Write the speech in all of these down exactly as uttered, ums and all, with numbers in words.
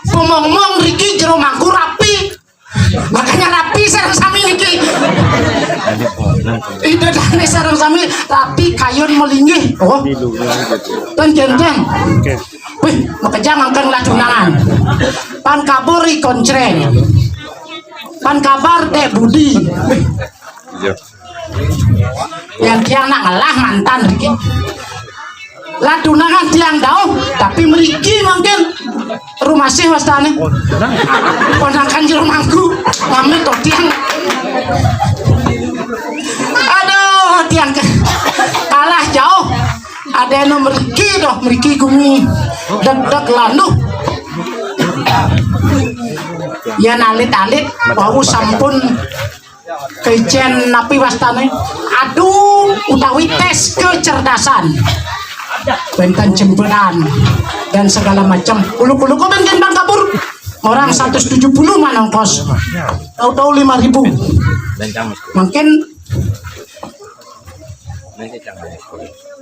Pemongmong riki jero mangku rapi. Makanya rapi sareng sami niki. Ida dane sareng sami rapi kayun melinggih. Oh. Ten jenteng. Wih, makejang angkang lah tunangan. Pan kabur i koncreng. Pan kabar Dek Budi. Wih. Iya. Yang tiang nak ngelah mantan riki. Lah tunangan tiang dauh, tapi meriki mungkin rumah sih wastane. Ponakan jero mangku, ngambil to tiang. Aduh, tiang ke kalah jauh. Ada yang meriki doh, meriki gumi. Dek-dek lanuh. Ya nalit-alit, wau sampun keijen napi wastane? Aduh, utawi tes kecerdasan. Wenten jemberan dan segala macam. Uluk-uluk ben ken bang kabur. Orang seratus tujuh puluh manongkos. Tahu-tahu lima ribu. Mungkin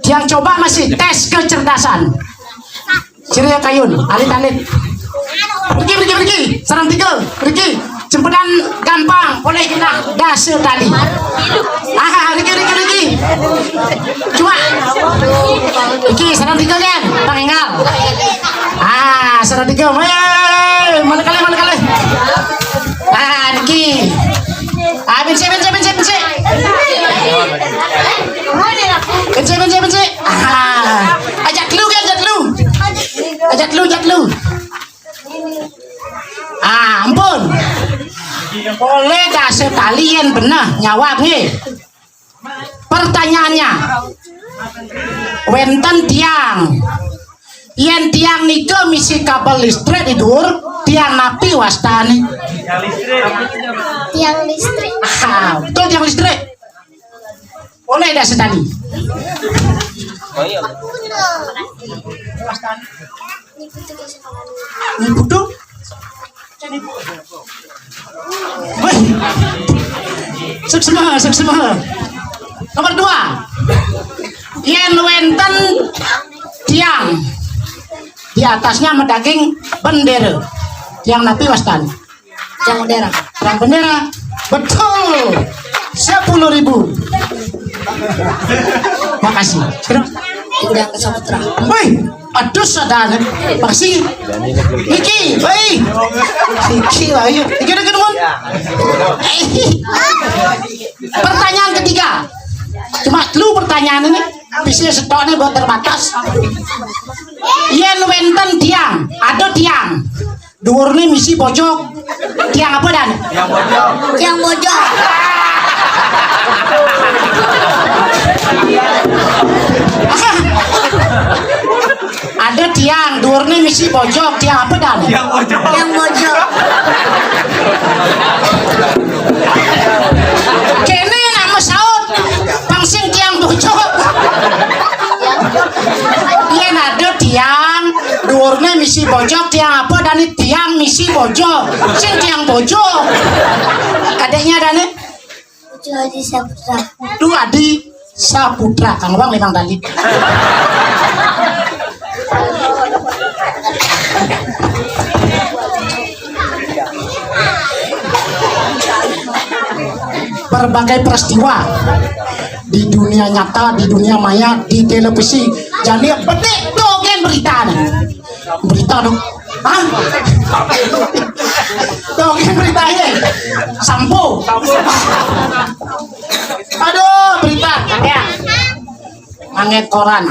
yang coba masih tes kecerdasan. Ceria kayun, alit-alit. Riki, riki, riki. Sareng tiga, riki. Jemberan gampang, boleh kena dasa tali. Ah, riki, riki, riki. Cuma. Riki, sareng tiga kan, Bang Engal. Ah, sareng tiga. Weh, mana kali, mana kali. Ah, riki. Ah, benci, benci, benci, benci. Benci, benci, benci. Ah, ajak lu kan, ajak lu. Ajak lu, ajak lu. Ah, ampun. Boleh dasa tali yen beneh nyawab nggih. Pertanyaannya, wenten tiang. Yen tiang nika misi kabel listrik di dhuwur, tiang napi wastane? Tiang listrik. Ah, betul tiang listrik. Boleh dasa tali. Ini betul. Wih. Suksma, suksma. Nomor dua. Yen wenten tiang di atasnya medaging bendera. Tiang napi wastan? Tiang bendera. Tiang bendera. Betul. Sepuluh ribu. Makasih. Udah ke Saputra. Wih. Aduh, sadar. Makasih. Iki, woi. Iki, woi. Iki udah ketemuan. Pertanyaan ketiga. Cuma lu pertanyaan ini bisa setoknya buat terbatas. Yen wenten tiang, ada tiang. Dhuwurne misi pojok. Tiang apa dan? Tiang pojok. Ada tiang, dhuwurne misi pojok, tiang apa dan? Tiang pojok. Tiang pojok. Kene nama saut, pang sing tiang pojok. Yen ada tiang, dhuwurne misi pojok, tiang apa dan tiang misi pojok. Sing tiang pojok. Adiknya ada nih? Itu Adi Saputra. Itu Adi Saputra, Kang Wang memang tadi. Berbagai peristiwa di dunia nyata, di dunia maya, di televisi. Jadi betik dongeng berita nih. Berita dong. Hah? Dongeng beritanya. Sampo. Aduh, berita. Ya. Anget koran.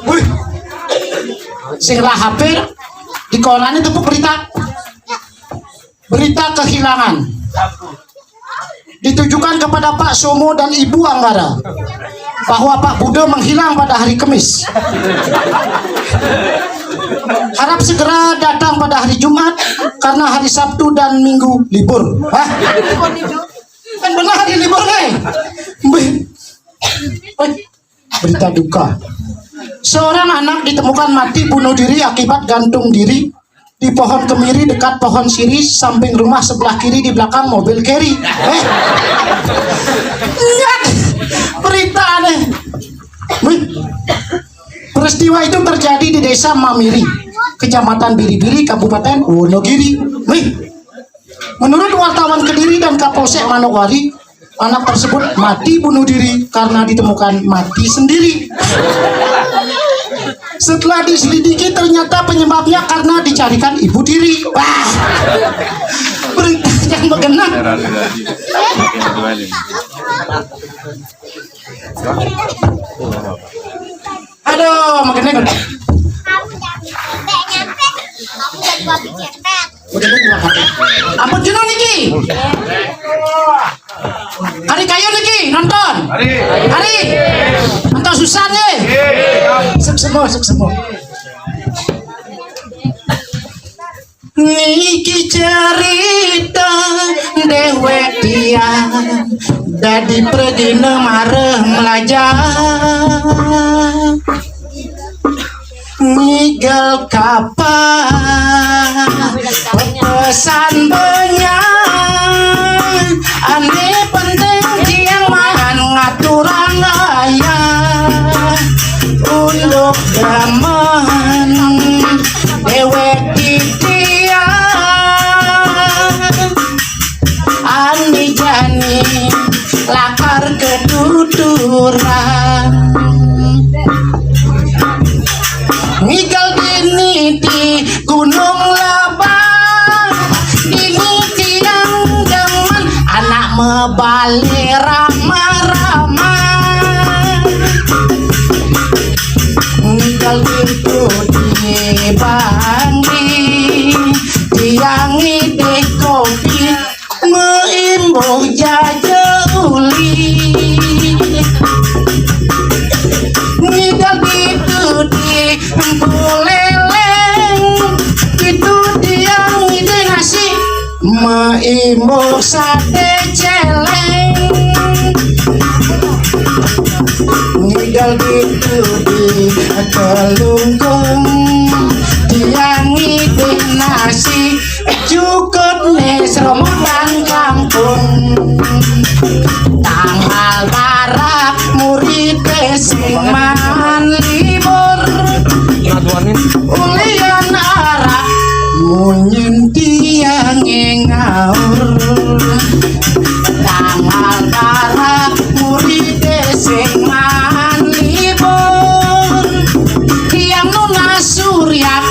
Wih. Sing lah hampir di koran itu berita. Berita kehilangan ditujukan kepada Pak Somo dan Ibu Anggara bahwa Pak Budo menghilang pada hari Kamis. Harap segera datang pada hari Jumat karena hari Sabtu dan Minggu libur. Hah? Kan benar hari libur nih. Berita duka. Seorang anak ditemukan mati bunuh diri akibat gantung diri di pohon kemiri dekat pohon siri samping rumah sebelah kiri di belakang mobil Carry. Eh? Lihat berita aneh. Desa Mamiri, Kecamatan Biribiri, Kabupaten Wonogiri. Wih, menurut wartawan Kediri dan Kapolsek Manokwari, anak tersebut mati bunuh diri karena ditemukan mati sendiri. Setelah diselidiki, ternyata penyebabnya karena dicarikan ibu tiri. Wah, berita yang begenang. Aduh, makin negur. Ampun Juno niki. Hari kayu niki nonton. Hari. Hari. Nonton susah nih. Sukses semua, sukses semua. Niki cerita dewek tiang dadi pergina mareh melajah. Ngigal kapal pesan banyak, ane penting tiang maan ngaturang ayah. Unduk daman dewek titiang ane jani lakar ketuturan. Ngigal dini di Gunung Lebak, dini tiang demen anak mebali rama-rama. Ngigal ditu di Bangli, tiang ngidih kopi, meimbuh jaja uli. Ngigal ditu di Buleleng, ditu tiang ngidih nasi, meimbuh sate celeng. Ngigal ditu di Kelungkung, tiang ngidih nasi, jukut ne serombongan kampung. Tanggal barak murid sing maan libur, ulian arak munyin tiang ngaur. Tanggal barak murid sing maan libur, tiang nunas surya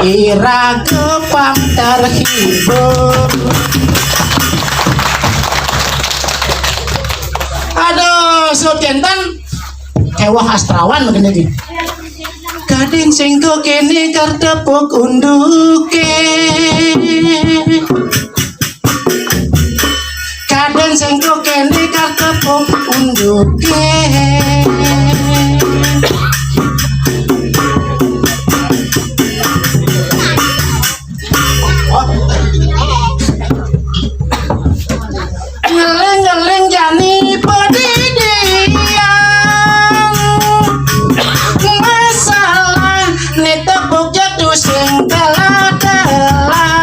ira kepang terhibur. Aduh, so jantan kewah astrawan begini iki. Kadin sengko kene kartepuk unduke. Kadin sengko kene kartepuk unduke. Ngeling-ngeling jani pedidian, masalah ne tepuk jatuh sing telah-telah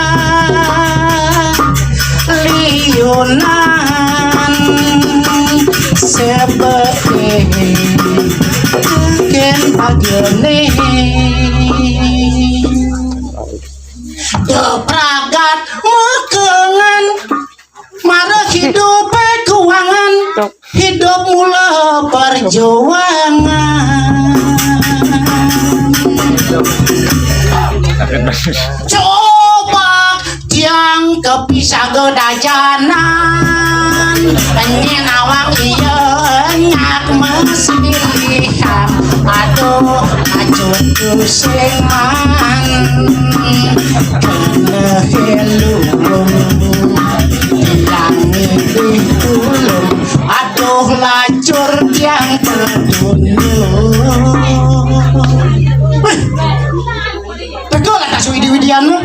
liunan seperti ken pagene. Depragat mekengan, mareh hidup kuangan, hidup mula perjuangan. Coba tiang kepisah gedajanan, nyen awak iya nyak mesilihan. Aduh, acut tusing man, kena helung, tiang ngidih tulung. Aduh, lacur tiang tertunduk. Tegol atas widi-widian lu.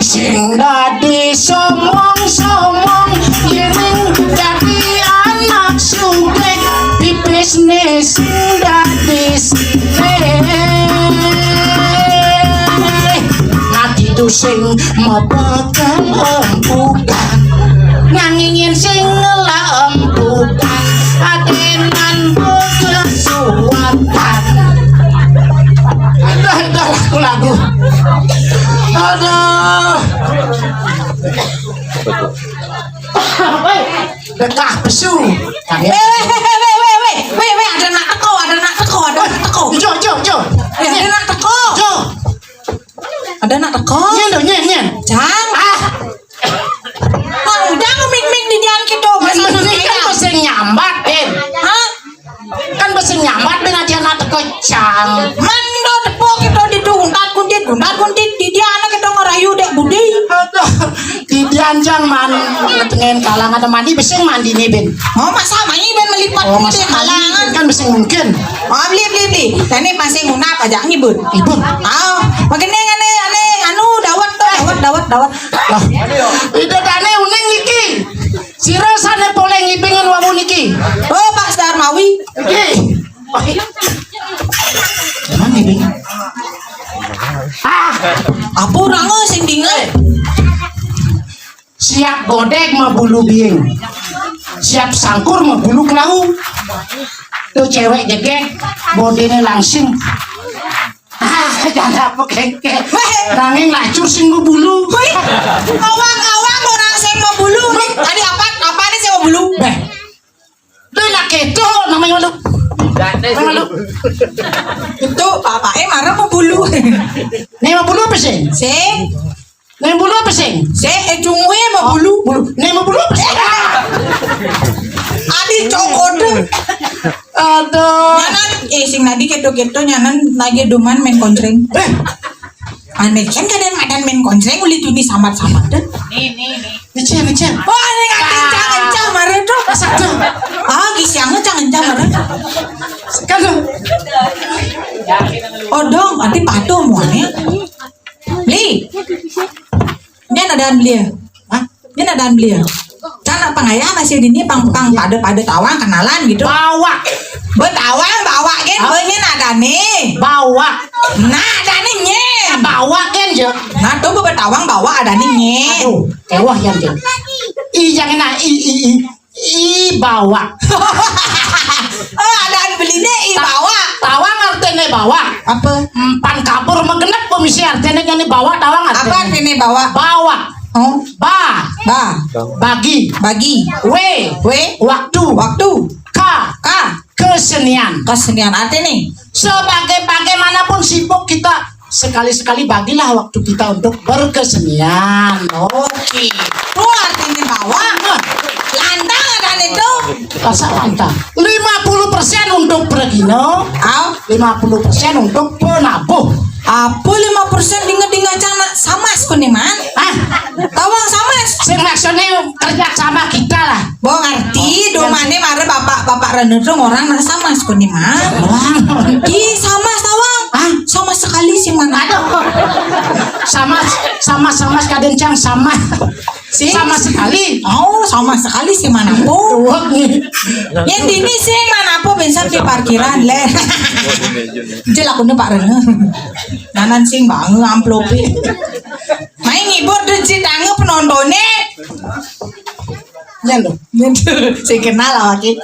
Sing dadi somong-somong, yening dadi anak sugih, pipisne sing dadi silih. Ati tu sing mabekel empukan, nanging yen sing ngelak empukan, adenan bekel suwatan. Tekah pesu. Weh, weh, weh, weh, weh, weh, weh, weh, ada nak teko, ada nak teko, ada nak teko. Jo, jo, jo. Weh, ada nak teko. Jo. Ada nak teko. Nyen, do, nyen, nyen. Jang. Ah. Nah, udah ngemik-mik di dian kita. Nyen, nyen, kan masih nyambat, Ben. Hah? Kan bisi nyambat, Ben, aja anak teko cang. Man do tepuk kita di tu, untat kuntit, untat kuntit, di dia anak kita ngerayu dek budi. Aduh, di dia anjang man, dengan kalang ada mandi, bisi mandi nih, Ben. Oh, masa mandi, Ben, melipat. Oh, masa mandi, kalangan. Kan bisi mungkin. Oh, beli, beli, beli. Tani masih ngunap aja ngibut. Ibut. Ah, makanya ane, ane, anu, dawet tuh, dawet, dawet, dawet. Lah, ida tani uning niki. Sira sane poleh ngibing wau niki. Oh, Pak Darmawi. Niki. Mana ngibing? Ah, apa orang sing dinget? Siap godeg mabulu biing. Siap sangkur mabulu kelau. Tuh cewek jegeg, bodene langsing. Ah, jangan apa kengke. Nanging lacur sing mabulu. Wih, awang-awang orang sing mabulu. Nih, tadi apa? Apa nih sing mabulu? Beh. Dia nak keto namanya lu. Nama lu? Itu bapaknya marah mabulu. Nih mabulu apa sih? Sing. Nih mabulu apa sih? Sing, eh, cungue mabulu. Bulu. Nih mabulu apa sih? Adi cokot. Aduh. Nyanan, eh, sing nadi keto-keto nyanan lagi duman main koncreng. Eh. Aneh, kan kadang madan main koncreng uli tuni sambat-sambat deh. Nih, nih, nih. Nicen, nicen. Wah, ini nggak kencang-kencang marah tuh. Masak tuh. Ah, gisiangnya kencang-kencang marah. Kan tuh. Odong, nanti patuh muanya. Li. Ini ada beli ya? Hah? Ini ada beli ya? Kan apa ngaya masih di ini pang pang pada pada tawang kenalan gitu. Bawa. Betawang bawa kan. Hah? Ini ada nih. Bawa. Nah, ada nih nye. Bawa kan je. Nah, tuh betawang bawa ada nih nye. Aduh, ewah yang je. I jangan nah i i i. I bawa. Oh, ada belinya i bawa. Tawang artinya bawa. Apa? Empan kabur menggenep pemisi artinya nyani bawa tawang artinya. Apa artinya bawa? Bawa. Oh. Ba. Ba. Bagi. Bagi. We. We. Waktu. Waktu. Ka. Ka. Kesenian. Kesenian artinya. Sebagai bagaimanapun sibuk kita, sekali-sekali bagilah waktu kita untuk berkesenian. Oke. Itu artinya bawa. Lantang ada itu. Masa lantang? Lima puluh persen untuk pergino. Au. Lima puluh persen untuk penabuh. Apa lima persen dinga-dinga cang nak samas ku nih, Man? Hah? Tawang samas. Sing maksudnya kerja sama kita lah. Bo ngerti, domane mare bapak-bapak Renu tuh orang nak samas ku nih, Man. Orang. Ki samas tawang. Hah? Sama sekali sih mana? Aduh. Sama sama sama kadang cang sama. Sih? Sama sekali. Oh, sama sekali sih mana po? Tuwek nih. Yang dini sih mana po bensan di parkiran leh. Jel aku nih Pak Rene. Nanan sing banget amplope. Main ngibur deh citange penontonnya. Nyen lho. Nyen sing kenal awake.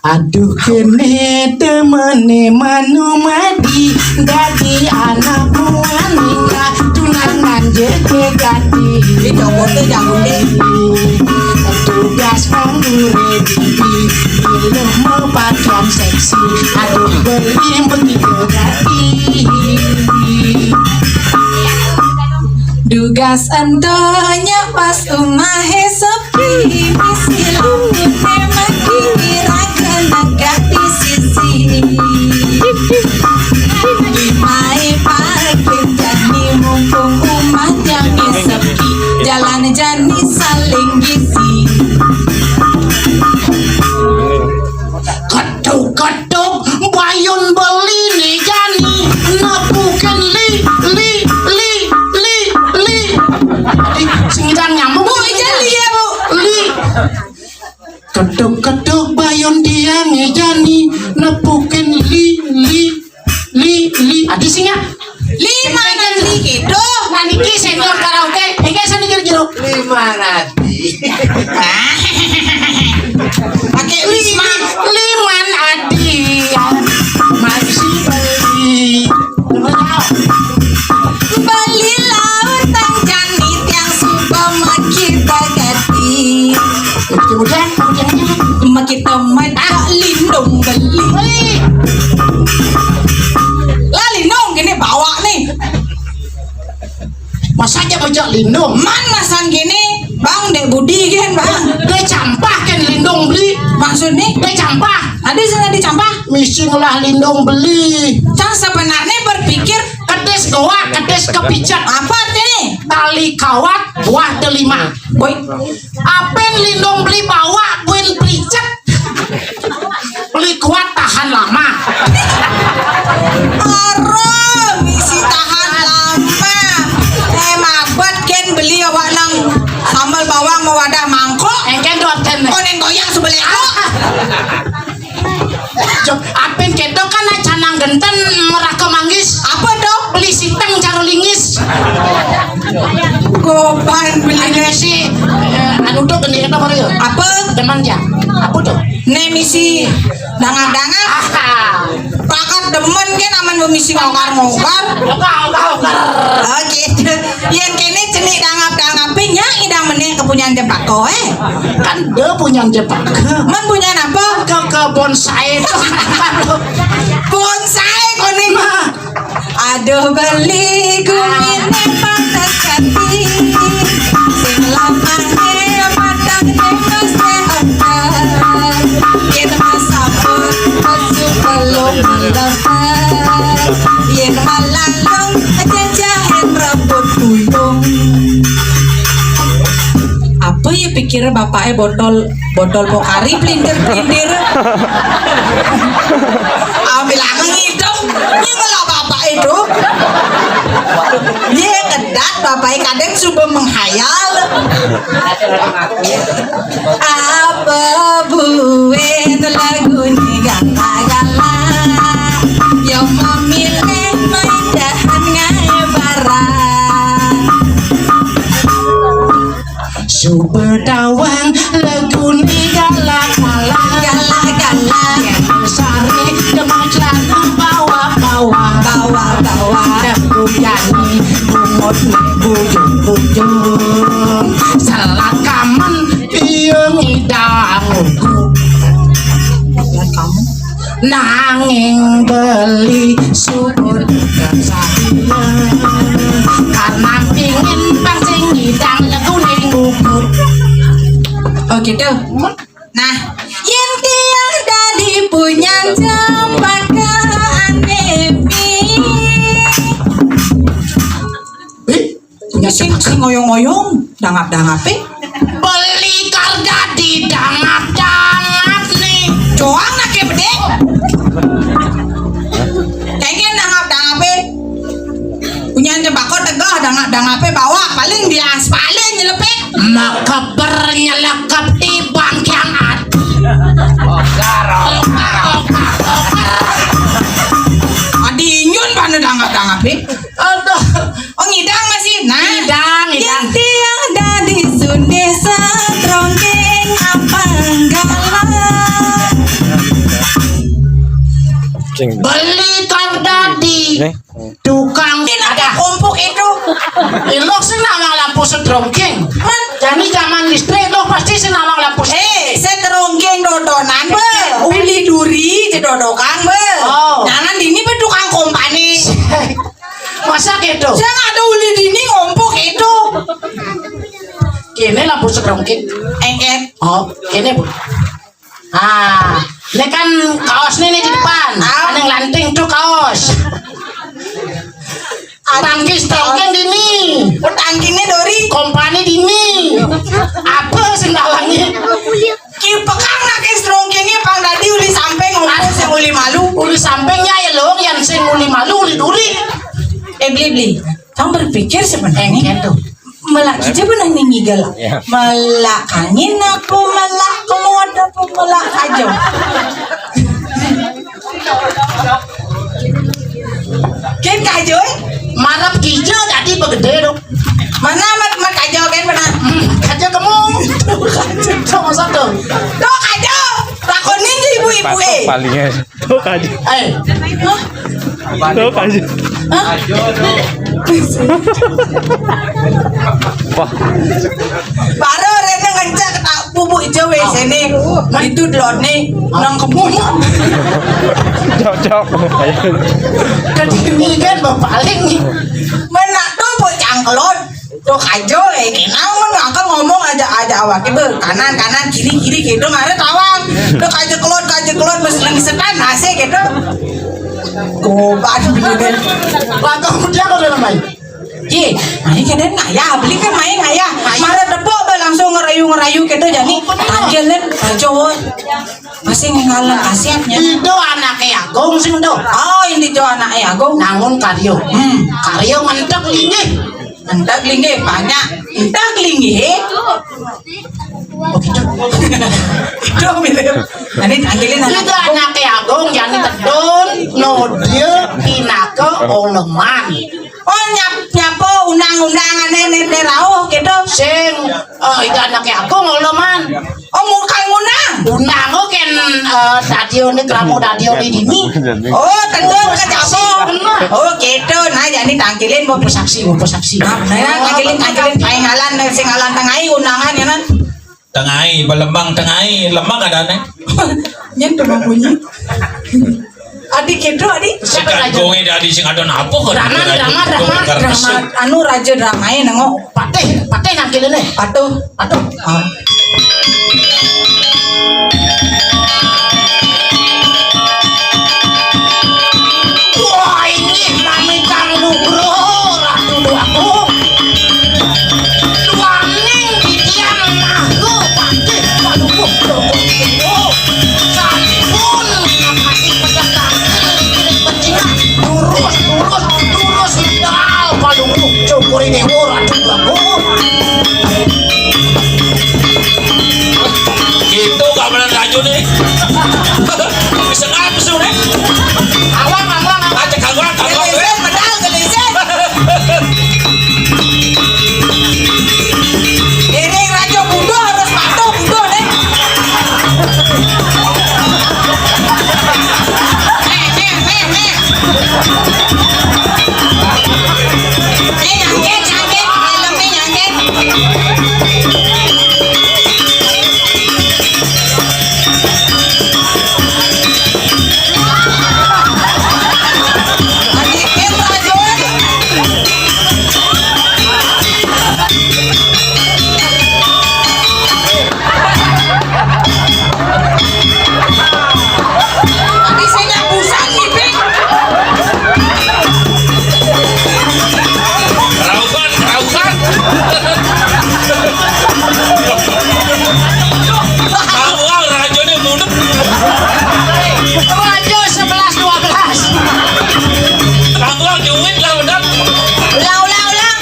Aduh kene temene Manu Madi dadi anakmu Anika tunangan jeke ganti. Ini cowoknya jago deh. Tugas pangure didi belum mau pakaian seksi. Aduh beli begitu ganti. Dugas endonya pas umahe sepi, bisi lampune mati, raga negak di sisi. Mai parkir jani mumpung umah jani sepi, jalan jani saling gisi. Ketuk-ketuk bayun beli nih jani nepukin li li li li li. Sing nyambung. Bu, ijazah ya, Bu. Li. Ketuk-ketuk bayun tiang nih jani nepukin li li li li. Adi singa. Lima nanti gitu. Nah niki senior karaoke. Iki seni jeruk. Lima nanti. Pakai lima. Lima nanti. Mas Kita main tak lindung beli. Lah lindung gini bawa nih. Masa aja ngejak lindung? Man masan gini, Bang, Dek Budi kan, Bang. Dia campah kan lindung beli. Maksudnya? Dia campah. Ada sana di campah. Misi ngolah lindung beli. Cang sebenarnya berpikir kedis goa, kedis kepicet. Apa artinya? Tali kawat, buah delima. Boy, apen lindung beli bawa buin plicet. Beli kuat tahan lama. Aro misi tahan lama. Eh, mabet ken beli awak nang sambal bawang mau wadah mangkok. Engken doten. Konen goyang sebelah. Cok, apin keto kan canang genten meraka manggis. Apa to? Beli siteng cara lingis. Goban beli. Anu si, eh, anu tuh gede apa baru ya? Apa? Demen ya. Apa tuh? Ne misi dangap-dangap. Ah. Pakat demen kan aman misi ngongkar-ngongkar. Oke, oke, oke. Oh, gitu. Yen kene cenik dangap-dangape nyak idang meneh kepunyan Jepako, eh. Kan dia punya Jepako. Men punyan apa? Ke, ke bonsai itu. Bonsai koning. Aduh beli gumine panas hati. Sing lamane matang nembus teontar. Yen masapun pesu pelung melepat. Yen malalung jajahen rebut tuyung. Apa ya pikir bapaknya botol botol Pocari pelintir-pelintir. Ambil aku ngitung, ini malah bapak itu. Dia kedat bapak kadang suka menghayal. Apa buin lagu ni gala-gala? Yang memilih maindahan ngai barang. Subedawang legune galak-galak. Galak-galak. Sari kemacan bawa-bawa. Bawa-bawa. Buyani bungut bujung-bujung. Selakamen iya ngidang ugu. Nanging beli syukur kersane karena pingin pang sing ngidang legune ngugut. Oh gitu. Nah, yen tiang dadi punyan Jepako anepi. Eh, punya sing sing ngoyong-ngoyong, dangap-dangape. Beli kar dadi dangap-dangap nih. Joang nake bedek. Kayaknya dangap-dangape. Punyan Jepako tegah dangap-dangape bawa paling dia aspale nyelepet. Makeber nyelekep di bangkiang ati. Ogar, ogar, ogar, ogar. Adi inyun pada dangap-dangape. Aduh. Oh, ngidang masih. Nah. Ngidang, ngidang. Yen tiang dadi sundih satrongkeng apang galak. Beli kar dadi tukang. Ini ada kompok itu. Ilok sih nama lampu setrongkeng. Man. Jadi zaman listrik lo pasti sih nama lampu. Eh, setrongkeng dodonan be. Uli duri jedodokan be. Oh. Jangan dini be tukang kompani. Masa gitu? Saya nggak ada uli dini ngompok itu. Kene lampu setrongkeng. Engket. Oh, kene, Bu. Ah, ini kan kaos nih, nih di depan. Ah. Ada yang lanting tuh kaos. Tangki setrongkeng dini. Petangkine dori. Kompani dini. Apa sing dalangi? Ki pekang nake strongkenge pang dadi uli samping ngomong sing uli malu. Uli sampingnya ya lo, yang sing uli malu, uli duri. Eh, beli, beli. Kamu berpikir sebenarnya. Engken tuh. Melak kija benang ning ngigel. Ya. Melak angin apa melak kelod apa melak kajo. Ken kajo, eh? Marep kija dadi begede dong. Mana mat mat kajo ken benar. Hmm, kajo kemu. Kajo sama satu. Tuh kajo. Lakonin di ibu-ibu, eh. Palingnya. Tuh kaji. Eh. Tuh kaji. Hah? Wah. Baru rene ngencak tak bubuk Aja wé sini, itu telurné nang kebun. Cocok. Dadi migén paling. Mén nak tuh bocah kelon. Tuh aja, eh, kenal mén ngangkat ngomong aja, aja awaké bé. Kanan, kanan, kiri, kiri, gitu, ngarep tawang. Tuh aja kelon, aja kelon, mesti lagi setan, asik, gitu. Kobat bener. Lah, kamu dia kalau dalam main. Ji, main kadén ngayah, beli kan main ngayah. Mara tepuk bé langsung ngerayu-ngerayu gitu, jadi tangkilin aja, woi. Masih ngalem kasihnya. Itu anaké Agung sing tuh. Oh, ini jo anaké Agung. Nangun karyo. Hmm. Karyo ngentek linggih. Ngentek linggih, banyak. Ngentek linggih. Oh, gitu. Itu mirip. Ini tangkilin anak. Itu anaké Agung, jani tedun, nodil, pinaka, oleman. Oh, nyap-, nyapa undang-undangané né, né rauh gitu. Sing, eh, itu anaké Agung, oleman. Oh, bukan ngundang. Undang, oh, kan, eh, dadioné, krama dadioné dini. Oh, tedun ke dapur. Bener. Oh, gitu. Nah, jani tangkilin mau bersaksi, mau bersaksi. Nah, tangkilin, tangkilin, paling ngalan, sing ngalan tengai undangan ya, nan. Tengai, belembang tengai, lembang ada nih. Nyén tuh bunyi. Adi gitu, Adi. Si kangkungé dadi sing ada napa kok? Drama, drama, drama, drama. Anu raja dramaé nengok. Patih, patih nangkilin nih. Patuh, patuh. Ah. Wah, ini mami kang nugroho, Ratu Agung. Duaning titiang maha patih padukuh Jogong Dewa. Sampun ngapati pedang tangkil kiring pencingan. Lurus, lurus, lurus medal padukuh Jogori Dewa Ratu Agung. Gitu gamelan rajo nih. Bisa ngapsu nih. Awang, awang, awang. Aja kagak, kagak. Gelisin, medal, gelisin. Ini raja bundo harus patuh bundo nih. Nih, nih, nih, nih. Nih, nyangkit, nyangkit. Helmnya nyangkit. Tapi saya busan nih, Pik. Rauhan, rauhan. Rauhan, rajo nih munduk. Rajo sebelas dua belas. Rauhan, duit lah, udah. Ulang, ulang, ulang.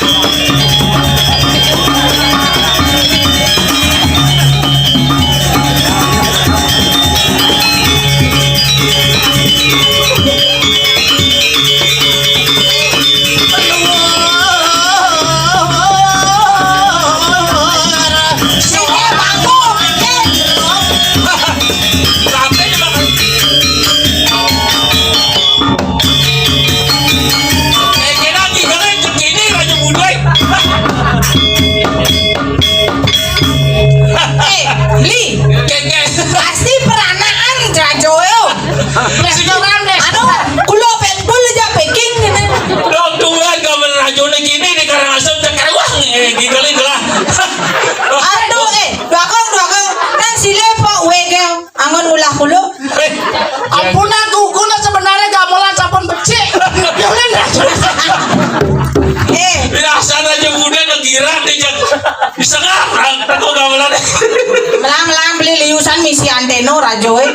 Eh, Li, pasti peranaan jajo yo. Restoran, restoran. Aduh, kulo pet-, kulo aja packing ini. Dong, tungguan gambar rajo nih gini di Karangasem, cek karuah nih, gini lah. Aduh, eh, belakang, belakang. Nang sile pak wegel. Angon ulah kulo. Eh, ampun, aku kulo sebenarnya gamelan sampun becik. Ya udah, ndak jelas. Eh, biasa aja muda ngegirak nih, Jang. Bisa ngarang, aku gamelan. Melang-melang beli liusan misi anteno rajo, eh.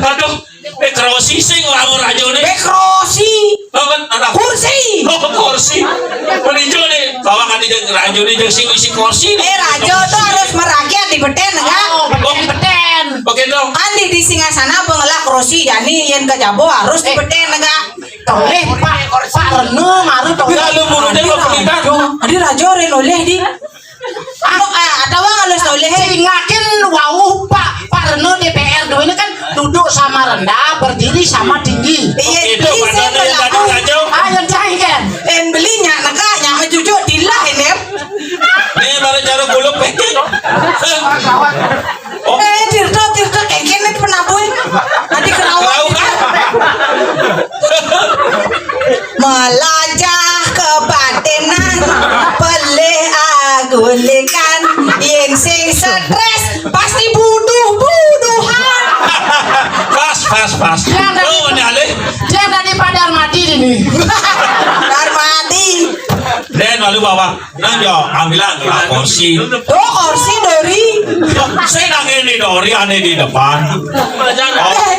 Aduh, eh, krosi sing lawan rajo nih. Eh, krosi. Apa? Anak kursi. Oh, kursi. Menijo nih, bawa kan di rajo nih, jeung sing isi kursi nih. Eh, rajo tuh harus merakyat di beten, enggak? Oh, beten, beten. Oke, dong. Kan di, di singgasana pengelah kursi, jadi yang ke jabo harus di beten, enggak? Toleh, Pak, Pak Reno, maru toleh. Lalu bulu dia mau pengikat. Aduh, adi rajo ren oleh di. Anu, eh, ada wong halus toleh. Singakin wau, Pak, Pak Reno D P R dua ini kan duduk sama rendah, berdiri sama tinggi. Iya, itu beli padahal saya yang tadi berlaku. Rajo. Ah, yang cai kan? En beli nyak neka, nyak mencucuk, dilah ini. Nih, baru jarum bulu packing. Oh, Eh, Tirta, Tirta, kengken nih penabuh. Nanti kerawan. Tahu kan? Melajah kebatinan, pelih agulikan, yen sing stres pasti buduh-buduhan. Pas, pas, pas. Yang tadi, Oh, ini alih. Yang tadi Pak Darmadi ini. Darmadi. Den, lalu bawa. Nang yo, ambilan lah kursi. Tuh, kursi dari. Saya nang ini Dori, aneh di depan. Oh,